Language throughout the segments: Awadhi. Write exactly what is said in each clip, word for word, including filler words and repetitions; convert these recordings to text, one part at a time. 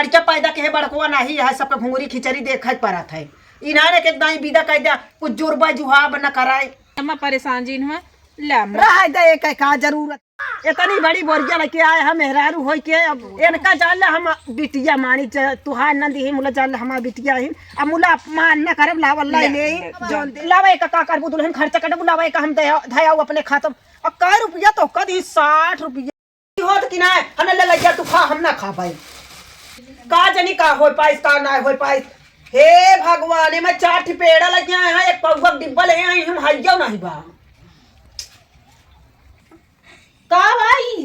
लड़का पैदा के है बड़कवा नाही है, सबके घुंगरी खिचड़ी देखे के परत है। इन्हाने के दाई विदा कर दिया, कुछ जुरबा जुहाब न कराए। अम्मा परेशान जिन हुआ, ले अम्मा। रह दे, एक का जरूरत। इतनी बड़ी बोरिया लेके आए हम मेहरारू होई के, अब इनका जान ले हम बिटिया मानी च-, तुहार नंद ही मुला जान ले हमार बिटिया ही। अब मुला अपमान न करब, लावल लाई ले, ले, ले, जौन दे। लावा एक का करबू दुल्हन खर्चा करबू, लावा एक हम दया, धयाऊ अपने खातम। अब कै रुपया तो कदी साठ रुपया। होत कि ना, हमें ले लइया तू खा, हम ना खा पाई। का जनी का होय पाइस, का ना होय पाइस। हे भगवान, एमे चार ठी पेड़ा लगिया हैं, एक पौवा डिब्बा ले आई, हम हइयो नहीं बा। का भाई?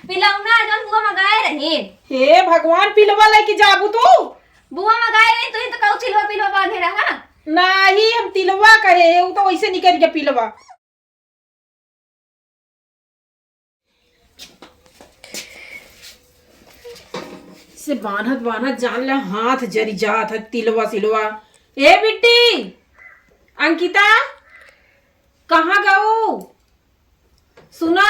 पिलौना जौन बुआ मगाए रही। हे भगवान, पिलवा लेके जाबू तू? बुआ मगाए रही, तू ही तो कहू चिलवा पिलवा बांधे रहा। नाही, हम तिलवा कहे, उ तो वैसे निकल गया पिलवा। से बान्हत बान्हत जान ले हाथ जरी जात है, तिलवा सिलवा। ए बिट्टी, अंकिता, कहाँ गऊ? सुना।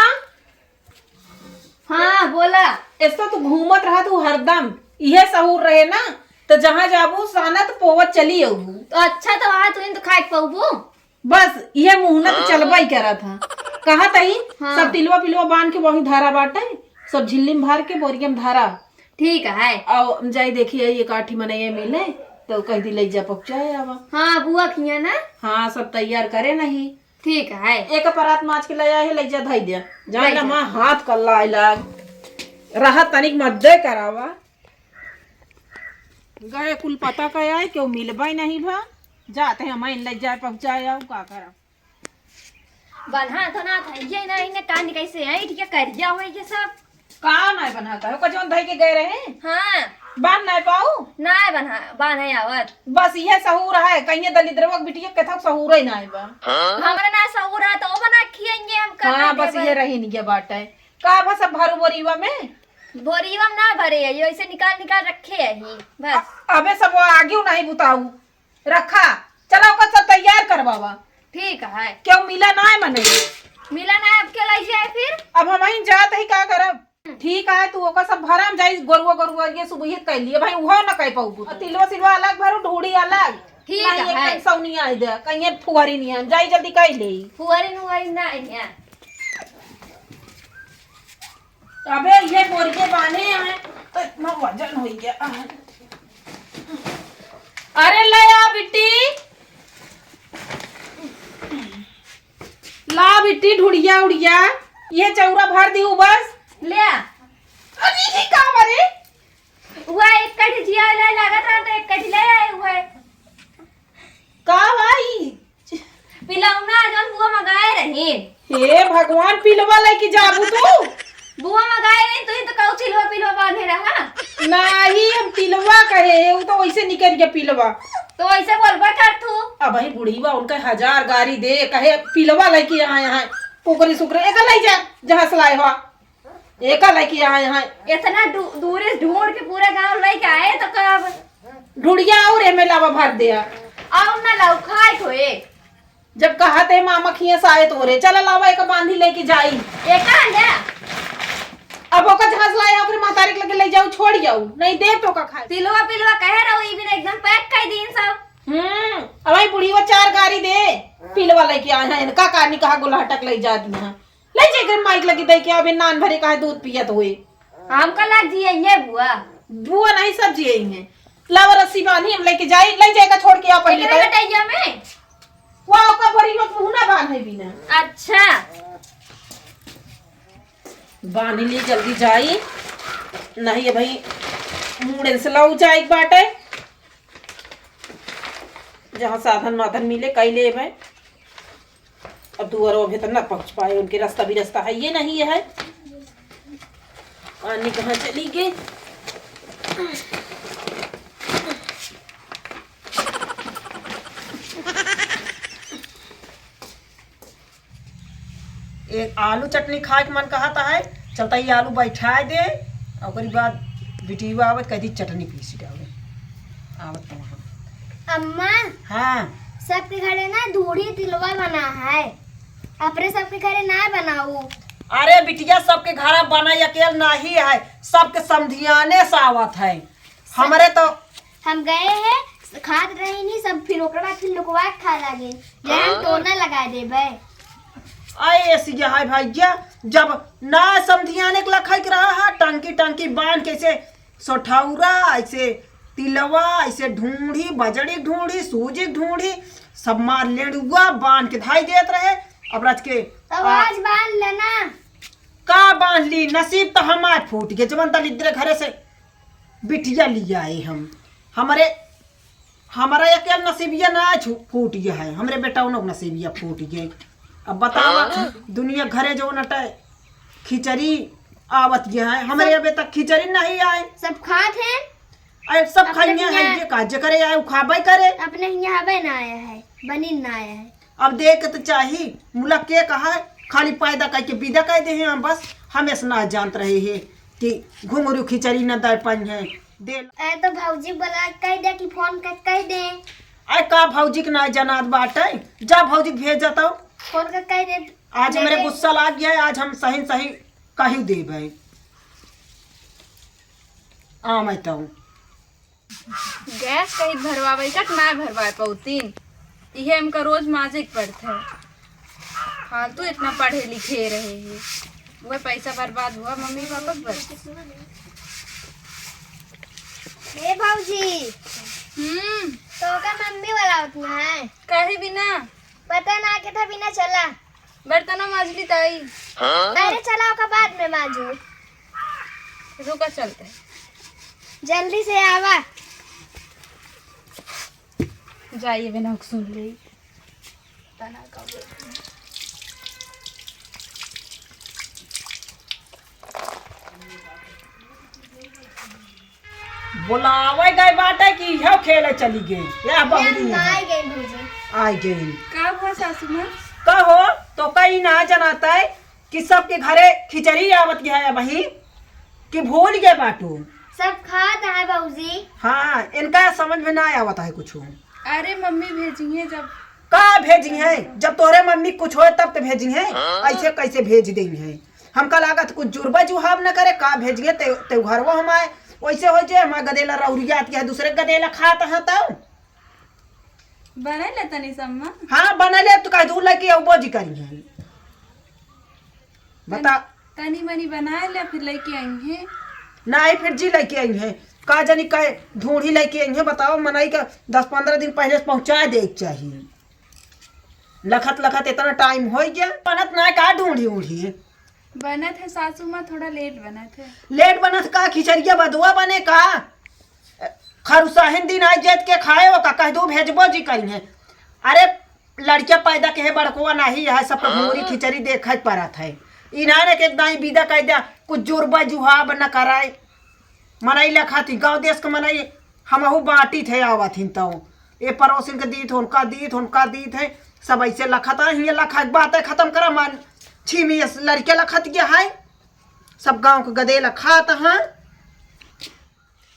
हाँ, बोला। ऐसा तू घूमत रहा तू हरदम, इहे सहूर रहे ना, तो जहाँ जाबू सानत पोवत चली अबू। तो अच्छा, तो आज तू तो खाए पउबू। बस इहे मुहना तो चलबा ही करत है। कहा तही, हाँ। सब तिलवा पिलवा बांध के वहीं धारा बाटे, सब झिल्ली में भर के बोरिया में धारा। ठीक है। और जाई देखी आई एक आठी मनैया मिले, तो कह दी ले जा पहुँचाए आवा। हाँ, बुआ किया ना। हाँ, सब तैयार करे नहीं। ठीक है। एक परात माछ के ले आए, ले जा धई दे। जान ले जा। माँ हाथ कल्ला आए लाग। रहा तनिक मद्दे करावा। गए कुल पता का आए, केहू मिलबा ही नहीं भा। जाते हैं, हम ले जाए, पहुँचाए आओ, का करा। बन्हा तो ना था, ये ना, इन्हें कान कैसे है, ठीक है, करिया हुए ये सब। का नाय बन्हात है? ओकर जौन धइ के गए रहे? हाँ। बान्ह नाय पाऊ? नाय बन्हा, बान्हे आवत। बस इहे सहूर है, कहिए दलिद्रवा के बिटिया के कथक सहूर ही नाय बा। हमरा ना सहूर है, तो बना खिएंगे हम, कहाँ हाँ, बस देबे? ये रही निगे बाटे। का बस अब भरू बोरीवा में? बोरीवा में ना भरे है, ये ऐसे निकाल निकाल रखे है ही, बस। अ-, अबे सब वो आगे नहीं बुताऊ। रखा, चला ओकर सब तैयार करवावा। ठीक है। केहू मिला ना है मने। मिला ना है, अब के लाई जाए फिर? अब हम ही जात ही, का करब? ठीक है, तू ओकर सब भरा, हम जाई गोरुआ, गोरुआ ये सुबह ही कर लिए भाई, उहो ना कह पाऊ। और तिलवा सिलवा अलग भरू, ढूढ़ी अलग। ठीक नहीं, है। एकदम सौनिया आई दे, कहीं फुहरी नहीं है, हम जाई जल्दी कर ले। फुहरी नुहरी ना है। अबे ये बोरिये बांधे हैं, तो इतना वजन हो गया। अरे ले आ बिट्टी, ला बिट्टी ढुड़िया उड़िया, ये चौरा भर दी बस। ले आ। अरे ये का बरे? हुआ एक कट जिया ले लागत रहा तो एक कट ले आए हुए। का भाई? पिलौना जौन बुआ मगाए रही। हे भगवान, पिलवा लेके जाबू तू? बुआ मगाए रही, तू ही तो कहू चिलवा पिलवा बांधे रहा। नाही, हम तिलवा कहे, उ तो वैसे निकल गया पिलवा। तो वैसे बोलबा कर तू। अब ही बुढ़ीवा उनका हजार गारी दे, कहे पिलवा लेके आए हैं, कुकरी सुकरी, एका ले जा, जहाँ से लाए हो। एका लेके आए हैं। इतना दू-, दूर से ढूंढ के पूरा गांव लेके आए तो कब? ढुड़िया और एमे लावा भर दे। और ना लाऊ, खाए थोए। जब कहा थे मामा खिया से आए तोरे, चला लावा एक बांधी लेके जाई। एका ले। अब ओका झांस लाए, ओकरे महतारी के लगे ले जाऊ, छोड़ जाऊ, नहीं दे तो का खाए। पिलवा, पिलवा कहे रहो, ई बिना एकदम पैक कर दीन सब। हम्म, अब भाई बुढ़ी वो चार गारी दे, पिलवा लेके आए हैं, इनका कानी कहा गोलहटक ले जा दी हैं। ले जाए घर माइक लगी दे के, अबे नान भरे काहे दूध पियत हुए। हमका लाग जिए ये बुआ। बुआ नहीं, सब जिए ही हैं। लावा रस्सी बांधी, हम लेके जाई, ले जाए का छोड़ के आओ पहले एकरे तो। गटैया में? वाह, ओका बड़ी मत मुंह ना बांधे बिना। अच्छा। बांध ली, जल्दी जाई। नहीं है भाई, मूड़न से लाऊ जाए एक बाटे। जहाँ साधन माधन मिले, कई लेबे। अब दुआरो अभी तक ना पहुँच पाए, उनके रास्ता भी रास्ता है, ये नहीं है। पानी कहाँ चली गई? एक आलू चटनी खाए के मन कहता है, चलता ये आलू बैठाए दे, और ओकरी बाद बिटिया आवत कह दी चटनी पीसी डाले। आवत तो वहाँ। अम्मा, हाँ। सबके घरे ना दूढ़ी तिलवा बना है, अपने सबके घरे ना बनाऊ। अरे बिटिया, सबके घरा बना अकेल नहीं है, सबके समधियाने से आवत है। हमरे तो हम गए हैं, खात रही नहीं सब, फिर ओकरे बाद फिर लुकवा के खा लागे। जहन हाँ। टोना लगा देबे। आए ऐसी है भैया, जब ना समधियाने के लखई के रहा है, टंकी टंकी बांध के ऐसे सोठौरा, ऐसे तिलवा, ऐसे ढूंढी, बजड़ी ढूंढी, सूजी ढूंढी, सब मार लेड़ुआ बांध के धाई देत रहे। अब रच के तब आ, आज बांध लेना। का बांध ली? नसीब तो हमार फूट गए, जवन दलिद्र घरे से बिटिया लियाए हम। हमरे, हमरा अकेल नसीबिया ना छु-, फूट गया है, हमरे बेटौनो के नसीबिया फूट गए। अब बतावा, हाँ? दुनिया घरे जो नटे खिचड़ी आवत गया है, हमरे सब अबे तक खिचड़ी नहीं आए। सब खात हैं। अरे सब अपने खाइए हियाँ हैं, ये का जेकरे आए, उ खाबे करे। अपने हियाँ हबे ना आया है, बनी ना आया है। अब देख के तो चाही, मुला के कहा है, खाली पैदा करके विदा कर दे हैं हम, बस हम ऐसा ना जानत रहे हैं कि घुंघरू खिचड़ी न दे पाई हैं। दे ए तो भौजी बोला कह दे कि फोन कर कह दे। अरे का भौजी के ना जनात बाटे, जा भौजी के भेज जाता। फोन कर कह दे। आज हमरे दे दे। गुस्सा लाग गया है, आज हम सही सही कही देबे। आ मैं तो गैस कहीं भरवावे का ना भरवा पौतीन, इहे हमका रोज माजे के पड़त है। फालतू इतना पढ़े लिखे रहे हैं, वह पैसा बर्बाद हुआ मम्मी पापा के बस। ए भौजी, हम्म। तो का मम्मी वाला उतना है? काहे बिना? पता ना के था बिना चला। बर्तनों माज ली ताई। अरे चला ओका बाद में माजू। रुका चलते। जल्दी से आवा। जाइए बिना सुन ले। बोलावे गए बाटे कि इहो खेले चली गए। या बहुरी ना है। आई गई भौजी। आई गई। का हुआ सासू माँ? कहो तो कहीं ना जनाता है कि सबके घरे खिचड़ी आवत गया है बही कि भूल गए बाटू। सब खात है भौजी। हाँ, इनका समझ में ना आवत है कुछ। अरे मम्मी भेजी है जब। का भेजी है? जब तोहरे मम्मी कुछ होए तब तो भेजी है। हाँ। ऐसे कैसे भेज देई है? हमका लागत कुछ जुर्बा जुहाब न करे, का भेजिए ते, ते घरवा हम आए, वैसे हो जे हमार गदेला रौरियात के है, दूसरे गदेला खात है तब। बने ले तनी सम्मा। हाँ, बने ले, तू कह दू लइके अउबो जी करी है। बता। तनी, तनी मनी बनाए ले, फिर लइके आई है। नहीं, फिर जी लइके आई है। का जानी कहे ढूंढी लइके आई है, बताओ, मनई का दस पन्द्रह दिन पहले से पहुँचा दे के चाहिए। लखत लखत इतना टाइम हो गया, बनत ना का ढूंढी उंढी? बनत है सासू माँ, थोड़ा लेट बनत है। लेट बनत का, खिचड़िया बदुआ बने का? खरुसाहिन दिन आई जेत के खाए हो का, कह दो भेजबो जी करी है। अरे लड़किया पैदा के है बड़कुआ नहीं है, सब हाँ। घूरी खिचड़ी देखे पड़त है। इन्हाने के दाई विदा कह दिया, कुछ जुर्बा जुहाब न कराए। मनई लखाती गाँव देश के मनई हमहू बाँटी थे आवत हिन तौ। ए पड़ोसिन के दीत, उनका दीत, उनका दीत है। सब ऐसे लखत है, हियाँ लखा के बात है, खतम करा मन। छीमी इस लड़के लखत गया है। सब गाँव के गदे लखात हैं।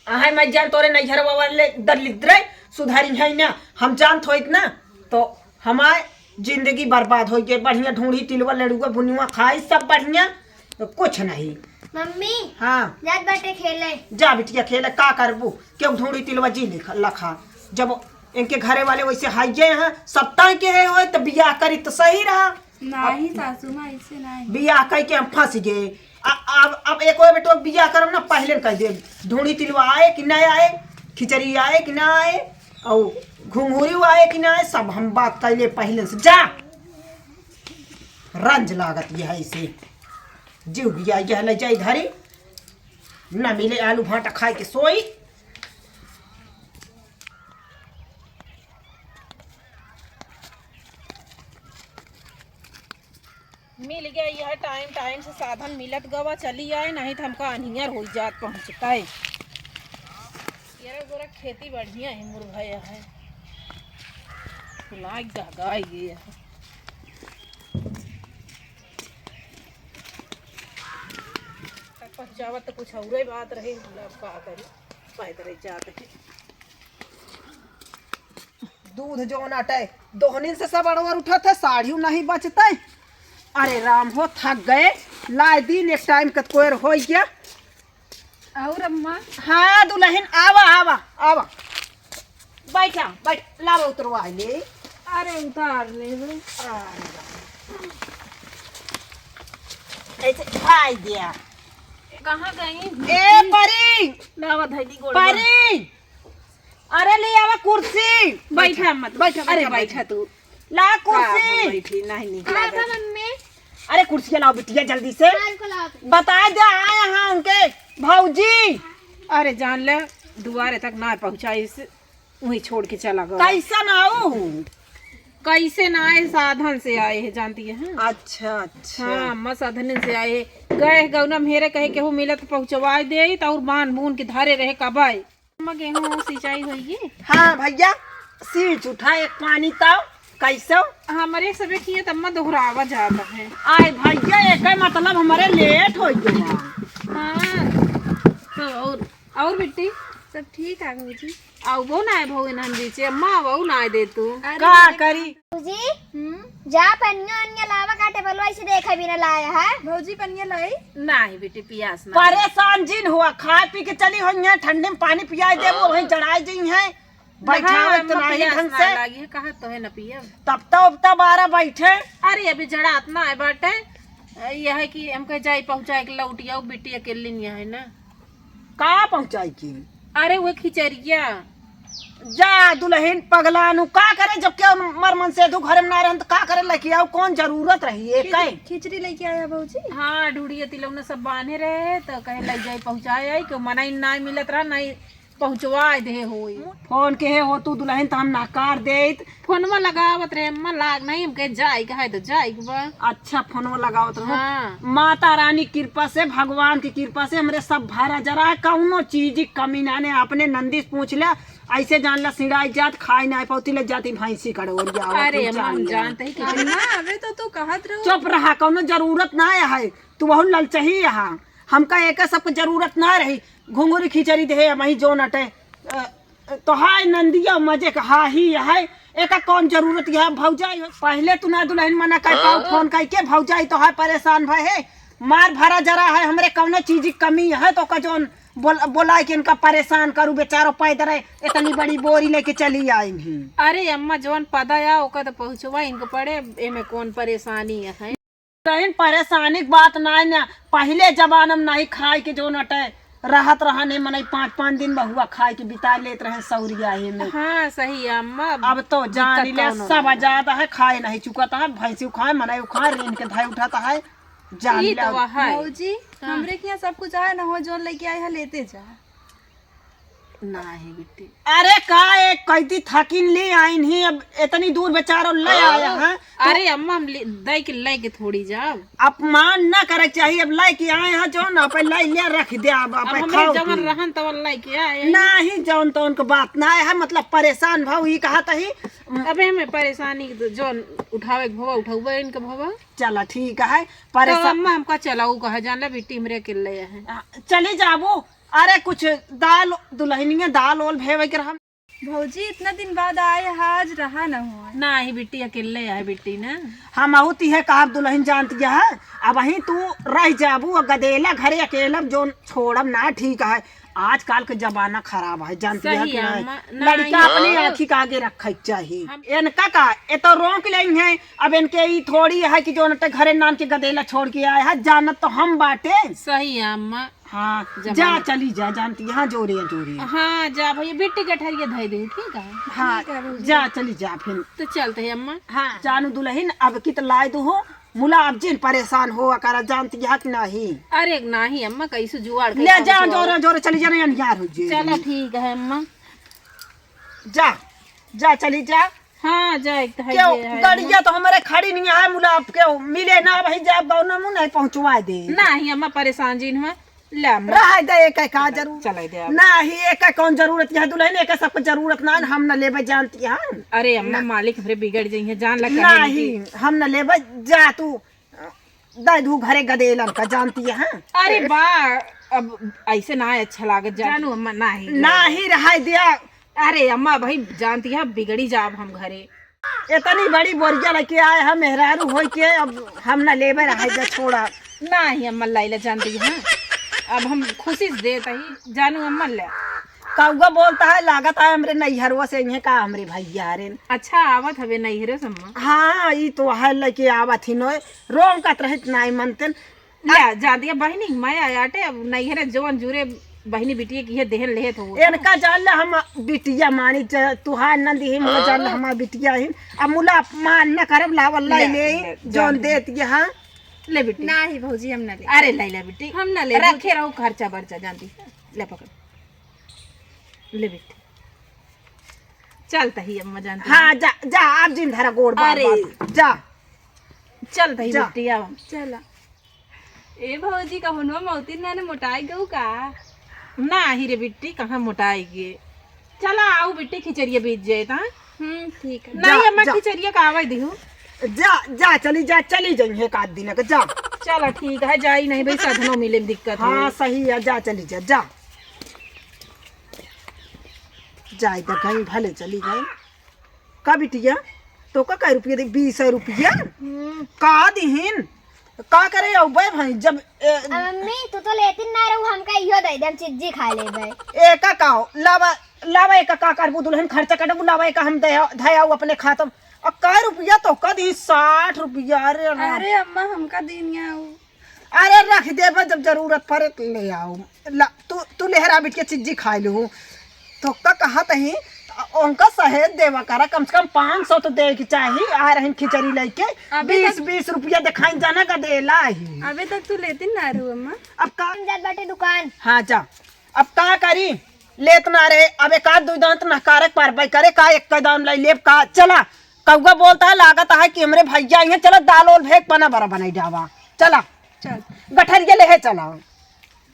आहे मैं जान तोरे नैहर वाले दलिद्र सुधारी है ना। हम जानत होइत ना तो हमार जिंदगी बर्बाद होइ गई। बढ़िया ढूंढी तिलवा लड़ुआ बुनिया खाई सब बढ़िया। तो कुछ नहीं। मम्मी। हाँ। जात बाटे खेले। जा बिटिया खेले, का करबू? क्यों ढूंढी तिलवा जी लिख-, लखा। जब इनके घरे वाले वैसे हाइये हैं, सब ताई के है होए, तो बियाह करी तो सही रहा। नहीं अब सासू माँ, ऐसे नहीं। बियाह कई के हम फंस गए। आ-, अब, अब एक और बेटो बियाह करब ना, पहले कह दे, ढूंढी तिलवा आए कि ना आए, खिचड़ी आए कि ना आए, और घुंघुरी आए कि ना आए, सब हम बात कैले पहले से। जा, रंज लागत यह ऐसे। जीव गया यह ले जाई घरे, ना मिले आलू भाटा खाए के सोई। मिल गया यह टाइम, टाइम से साधन मिलत गवा, चली आए, नहीं तो हमका अनियर हो जात पहुँचता है। ये गोरा खेती बढ़िया है, मुर्घया है, लाग दहगाई गया है। तक पहुँचावत तो कुछ औरे बात रहे, अब का करी, पैदल जात है। दूध जौन अटे, दोहनिन से सब अड़वर उठत है, साढ़ियो नहीं बचते। अरे राम हो, थक गए, लाए दिन एक टाइम कतकोर हो गया। और अम्मा? हाँ दुलहिन, आवा, आवा, आवा। बैठा, बैठ, लावा उतरवा ले। अरे उतार ले बे। ऐसे भाई दिया। कहाँ गई? ए परी, लावा धैली गोड़ में। परी, अरे ले आवा कुर्सी। बैठा मत, बैठा, अरे बैठा, बैठा बैठा। तू। ला का कुर्सी। हम बैठी, नहीं, नहीं। लावा मम्मी। अरे कुर्सी लाओ बिटिया जल्दी से। हाँ, इनको लाओ। बता दे आए हैं उनके भौजी। अरे जान ले, दुआरे तक ना पहुँचाइस, वहीं छोड़ के चला गवा। कैसा ना आऊ? कैसे ना आए, साधन से आए हैं, जानती है। अच्छा, अच्छा। हाँ, अम्मा साधन से आए हैं। गए गौना मेरे कहे केहू मिलत पहुँचवाए देइत और बांध बून के धरे रहे कबाए। अम्मा, गेहूं सिंचाई होइगी? हाँ भैया, सींच उठा एक पानी तब, कैसो? हमरे सबे किए त अम्मा दोहरावा जाता है। आय भैया, एकर मतलब हमरे लेट होइ गया। हाँ, तो और, और बिट्टी? सब ठीक है भौजी। आउ वो ना है भौ इन्हन बीचे, अम्मा वो ना दे तू। अरे का मेरे करी? भौजी, हम्म? जा पनिया ओनिया लावा का टेबलवा ऐसे देखा बिना लाया है। भौजी पनिया लाई? नाही बेटी, पियास ना। परेशान जिन हुआ, खाए पी के चली होइहैं, ठंडी में पानी पियाई देबो, वहीं जड़ाई जइहैं। बैठावे हाँ, तो अम्मा नाही पियास ढंग ना से। लागी है, कहा तो है ना पियब। तब तो, अब तो बारह बैठे। अरे अभी जड़ात ना है बाटे, यह है कि हम कहे जाई पहुँचाए के लौट आओ, बेटी अकेली नहीं है ना। का पहुँचाई की? अरे वो खिचरिया। जा दुलहिन पगलानु, का करे जब के मर मन से दू घर में ना रहन त का करे लेके आओ, कौन जरूरत रही है खिच-, कई? खिचड़ी लेके आया भौजी। हाँ, ढूढ़िया तिलौना सब बांधे रहे तो कहे ले जाई पहुँचाए आई, कि मना ही ना मिलत रहा, नहीं पहुँचवाए दे होई। फोन के है हो तू दुलहिन त हम नकार देइत। फोनवा लगावत रहे, अम्मा लाग नहीं, हमके जाए के है तो जाए के बा। अच्छा, फोनवा लगावत रहो। हाँ। माता रानी की कृपा से, भगवान की कृपा से हमरे सब भरा जरा है, कौनो चीज की कमी ना ने। अपने नंदी से पूछ ले, ऐसे जान ला सिंगाई जात, खाई ना पौती ले जाती भैंसी कड़वरिया। अरे अम्मा, हम जानते ही कि ना, अबे तो तू कहत रहो। चुप रहा, कौनो जरूरत ना है, तू बहुत ललचही यहाँ। हमका एक सबके जरूरत ना रही, घुंघरी खिचड़ी दे, वही जोन अटे। अ, तो हाय नंदिया मजे का हा ही है, एका कौन जरूरत है भौजाई हो? पहले तू ना दुलहिन मना कर पाऊ, हाँ? फोन करके भौजाई तो है परेशान भय है, मार भरा जरा है, हमरे कौनो चीज की कमी है तो का जोन बोल, बोला है कि इनका परेशान करू, बेचारो पैदल है, इतनी बड़ी बोरी लेके चली आई ही। अरे अम्मा जोन पदा या ओका तो पहुँचवा इनको पड़े, एमे कौन परेशानी है? तहिन परेशानी की बात नाई ना, पहिले जमाना में नहीं खाए के जो नटे रहत रहने, मनई पाँच पाँच दिन बहुआ खाए के बिता लेत रहे सौरिया ही में। हाँ, सही है अम्मा, अब तो जान दिक्कत ले कौनो सब नहीं। आजाद है, खाए नहीं चुकत है, भैंसी खाए, मनई खाए, रीन के धाई उठाता है, जान ई ले तो अब। वह है। भौजी, हाँ। हमरे के यहाँ सब कुछ आए ना हो, जोन लेके आए है, लेते जा। नाही बिट्टी। अरे का एक कैदी थकिन ले आइन ही, अब इतनी दूर बेचारो ले आया है। अरे अम्मा, हम ले, दे के लेके थोड़ी जाब। अपमान ना करे के चाहिए, अब लेके आए हैं जो ना, पे ले लिया, रख दे, अब, अब अब पे हमरे खाओ जवन पी। रहन तवन लेके आए हैं। नाही, जवन तवन के बात ना है, मतलब परेशान भाव ई कहा तही। अबे हमें परेशानी के तो जौन उठावे के भवा, उठौबे इनके भवा। चला ठीक है, तो परेशान अम्मा हमका चलाऊ कहा, जान ले बिट्टी हमरे अकेले है। आ, चली जाबू। अरे कुछ दाल, दुलहिनिया दाल ओल भेवे के रहम। भौजी इतना दिन बाद आए, आज रहा न हो। नाही बिट्टी, अकेले आए बिट्टी ना। हम आऊ तिहे कहब दुलहिन जानती है, अब वहीं तू रह जाबू और गदेला घरे अकेला जोन छोड़ब ना, ठीक है। आजकल के जमाना खराब है, जानती है सही कि है, नहीं? अम्मा, लड़का नहीं। अपने आँखी के आगे रखे के चाही। हम इनका का, ये तो रोक लेई है, अब इनके ई थोड़ी है कि जोन ते घरे नान के गदेला छोड़ के आए है, जानत तो हम बाटे। सही है अम्मा। हाँ, जब जा, हम चली जा, जानती, हाँ, जोरे, जोरे। हाँ, जा भैया, बिट्टी के ठरिया धई दे, ठीक है? हाँ, ठीक है, भौजी। जा, चली जा फिर। तो चलते हैं अम्मा। हाँ, जानू दुलहिन, अब की तो लाए दू हो, मुला अब जिन परेशान हो, अकारा जानती है कि नहीं? अरे नहीं अम्मा, कैसे जुआड़ ले कैसे जा, पहुँचवाओ? जोरे, जोरे चली जा, नहीं, अनियार हो जे। चला, ठीक है अम्मा। जा, जा, चली जा। हाँ, जाए के तो है, क्यों? ये है गड़िया ना। तो हमारे खड़ी नहीं है, मुला अब क्यों मिले ना, वही जा, बौना मुँह नहीं पहुँचवा दे। नहीं, अम्मा परेशान जिन हुआ, ले अम्मा। रह दे, एक का जरूर। चले दे अब। नहीं, एक का कौन जरूरत है, दुलहिन, एक सबको जरूरत ना है, हम न लेबे जानती है। अरे अम्मा, ना। मालिक हमरे बिगड़ जाई है, जान लगा नहीं, हम न लेबे, जा तू। दे दू घरे गदेलन का, जानती है। अरे बा, अब ऐसे ना अच्छा लागत, जानू अम्मा, नाही। नाही रहाय दिया। अरे अम्मा भाई, जानती है, बिगड़ी जाब हम घरे। इतनी बड़ी बोरिया लेके आए हैं मेहरारू होई के, अब हम ना लेबे रहाय दिया, छोड़ा। नाही अम्मा, लाइला जानती है। अब हम खुशी से देत ही, जानू अम्मा ले। कौआ बोलता है, लागत है हमरे नैहरवा से इहे का हमरे भैया रे। अच्छा, आवत हवे नैहरे से अम्मा। हाँ, ई तो है लेके आवत ही नोए, रोंकत रहित नाई मनतेन। ले, जा दिया बहिनी, मैं आयाटे, अब नैहरे जवन जुरे बहिनी बिटिया की है देहन लेहे तो। इनका जान ले हम बिटिया मानी, ज-, तुहार नंदी ही, मुझे जान ले हमार बिटिया ही। अब मुला मान न करब, लावल लाई ले, ले, ले, जौन जा। देत ये, हाँ। ले बिट्टी। ना ही भौजी, हम ना ले। अरे ले ले बिट्टी। हम ना ले। रखे रहो खर्चा बर्चा जानती। ले पकड़। ले बिट्टी। चलता ही अम्मा जानती। हाँ, जा, जा, आप जिन धरा गोड़ बार अरे। बार। जा। चलता ही जा। बिट्टी, आवा। चला। ए भौजी, कहुनवा मौती नाने मोटाई गऊ का? ना ही रे बिट्टी, कहाँ मोटाई गे? चला आऊ बिट्टी, खिचड़िया बीत जाए ता। हम्म, ठीक है। नहीं जा, अम्मा, जा। खिचड़िया का आवे दिहू। जा, जा, चली जा, चली जाइए एक आध दिन के, जा। चला ठीक है, जाई नहीं भाई, साधनों मिले में दिक्कत हाँ, है। सही है, जा, चली जा, जा। जाए तो गई, भले चली गई। का बिटिया, तो का, कै रुपया दे? बीस रुपया? हम्म। का दिहिन? का करे अउबे भाई, जब, ए, अब मम्मी, तू तो लेतिन ना रहू, हमका इहो दे दे, हम चिज्जी खा लेबे। एका का हो? लावा, लावा, एका का करबू दुल्हन, खर्चा करबू, लावा, एका हम दे, धयाऊ अपने खातम। अब कै रुपया तो का दी? साठ रुपया, अरे राम। अरे अम्मा, हमका दीन आऊ। अरे रख देबे, जब जरूरत पड़े तो ले आओ। ला, तू, तू लेहरा बिटिया चिज्जी खाए लू। तो का कहत ही, उनका सहेज देवा करा, कम से कम पाँच सौ तो दे के चाही। आ रही खिचड़ी लेके, अभी बीस, तक बीस रुपया दिखाई जाना का देला ही। अबे तक तू लेती ना रहू अम्मा। अब का हम जात बाटे दुकान। हाँ जा, अब का करी, लेत ना रहे। अब एक आध दो दांत नहकारक पार पाई करे का, एक दाम लाई लेब का। चला, कौआ बोलता है, लागत है कि हमरे भैया आई हैं, चला दाल ओल भेक बना बरा बनाई डावा। चला। चल। गठरिया लेहे चला।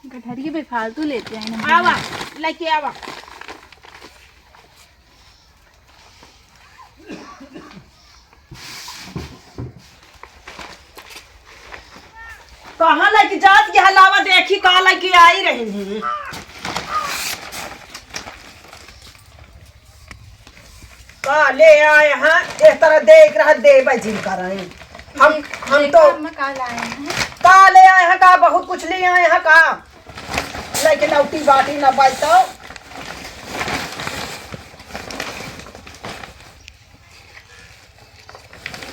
गठरिया बेफालतू लेते हैं ना। आवा, लेके आवा। कहाँ लेके जात के हलावा, देखी का लेके आई रही हैं। का ले आए हैं, इस तरह देख रहा देबे जिन कर रहे हैं। हम, देख, हम देखो तो अम्मा का लाए हैं। का ले आए हैं का, बहुत कुछ ले आए हैं का? लेकिन लौटी बाटी ना बाई तो।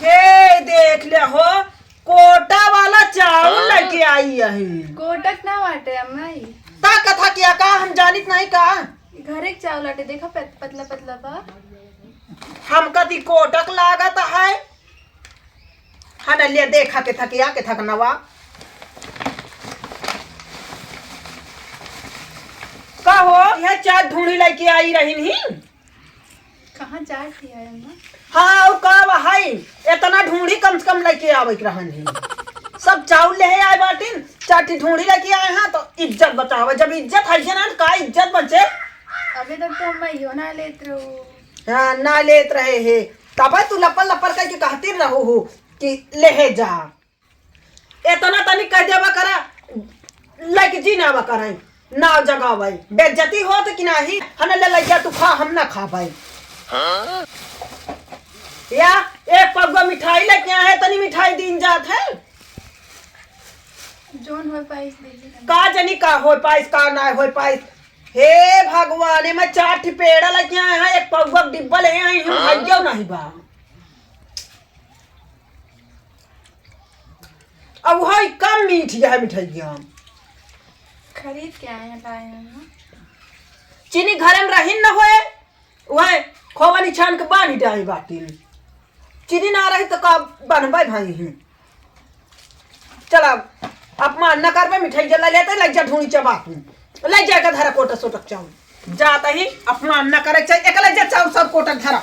ये देख ले हो, कोटा वाला चावल हाँ? लेके आई यही। कोटक ना बाटे अम्मा ई। ता कथा किया का, हम जानित नहीं का? घरे के चावल आटे, देखा पत-, पतला पतला बा। हमका ती कोटक लागत है। हाँ ना, ले देखा के थकिया के थकनवा। का हो, यह चार ढूंढी लेके आई रही नहीं? कहाँ जाए थी है अम्मा? हाँ, और का बा है? इतना ढूंढी कम से कम लेके आवे के रहन ही। सब चाउर ले आए बाटिन, चार ठी ढूंढी लेके आए हैं, तो इज्जत बचावे। जब इज्जत है ना, का इज्जत बचे? अबे तक तो अम्मा यो ना लेत रहू। हाँ, ना लेत रहे हे। तबे तू लप्पर लप्पर करके कहती रहू हो कि लेहे जा। एतना तनी कह देबा करा, लइके जी ना आवा कराई, नाव जगावाई। बेइज्जती होत कि नाही? हने ले लइया तू खा, हम ना खा पाई। या एक पगुआ मिठाई लेके आए, तनी मिठाई दीन जात है। जौन होए पाइस दे दी। का जनी का होए पाइस, का ना होए पाइस। हे भगवान, एमे चार ठी पेड़ा लेके आए हैं, एक पगुआ डिब्बा ले आए हैं, हाँ? हइयो नहीं बा। अब वही कम मीठ है मिठाइया। खरीद के आए हैं, लाए हैं ना। चीनी घरे में रही न होए, वह खोवा निछान के बांध डाई बाटिन। चीनी ना रही तो का बनबे भाई ही। चला, अपमान न करबे, मिठाइया ले लेते, ले जा ढूंढी चबा तू। ले जा के धरा कोटा सोटक चाउर। जाता ही अपमान न करे, चाहे एक ले जा चाउर सब कोटक धरा।